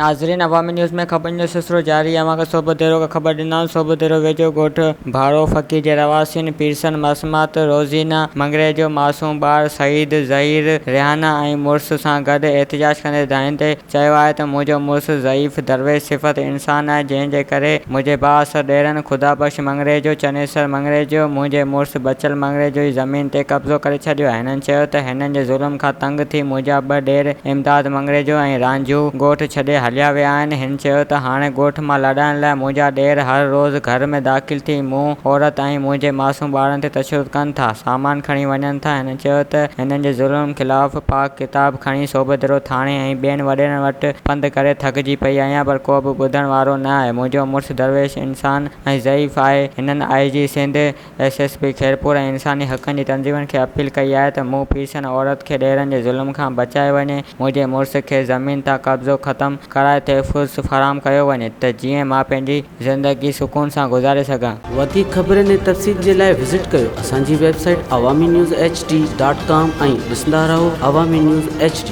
ناظرين عوامي نيوز ۾ خبرن جو سلسلو جاري اوهان کي صوڀوديرو کان خبر ڏينداسون صوڀوديرو ويجهو ڳوٺ ڀارو فقير جي رهواسين پيرسن مسمات روزينا مڱريجو معصوم ٻار سعيد ظهير ريحانه ۽ مڙس سان گڏ احتجاج ڪندي دانهيندي چيو آهي ته منهنجو مڙس ضعيف درويش صفت انسان آهي جنهن جي ڪري منهنجي بااثر ڏيرن خدا بخش مڱريجو چنيسر مڱريجو منهنجي مڙس بچل مڱريجو جي زمين تي قبضو ڪري ڇڏيو آهي هنن چيو ته هنن جي ظلم کان تنگ ٿي منهنجا ٻه ڏير امداد مڱريجو ۽ رانجهو ڳوٺ ڇڏي هليا ويا آهن. هن چيو ته هاڻي ڳوٺ مان لڏائڻ لاء منهنجا ڏير هر روز گهر ۾ داخل ٿي مون، عورت ۽ منهنجي معصوم ٻارن تي تشدد ڪن ٿا، سامان کڻي وڃن ٿا. هن چيو ته هنن جي ظلم خلاف پاڪ ڪتاب کڻي صوڀيدرو ٿاڻي ۽ ٻين وڏيرن وٽ پنڌ ڪري ٿڪجي پئي آهيان پر ڪو به ٻڌڻ وارو نه آهي. منهنجو مڙس درويش انسان ۽ ضعيف آهي. هنن I G Sindh, S S P Khairpur ۽ انساني حقن جي تنظيمن کي اپيل ڪئي آهي ته مون پيرسن عورت کي ڏيرن جي ظلم کان بچايو وڃي، منهنجي مڙس کي زمين تان قبضو ختم ڪرائي تحفظ فراهم ڪيو وڃي ته جيئن مان پنهنجي زندگي سڪون سان گذاري سگهان. وڌيڪ خبرن ۽ تفصيل جي لاء وزٽ ڪيو اسان جي website Awami news H D dot com ۽ ڏسندا رهو عوامي نيوز ايڇ ڊي.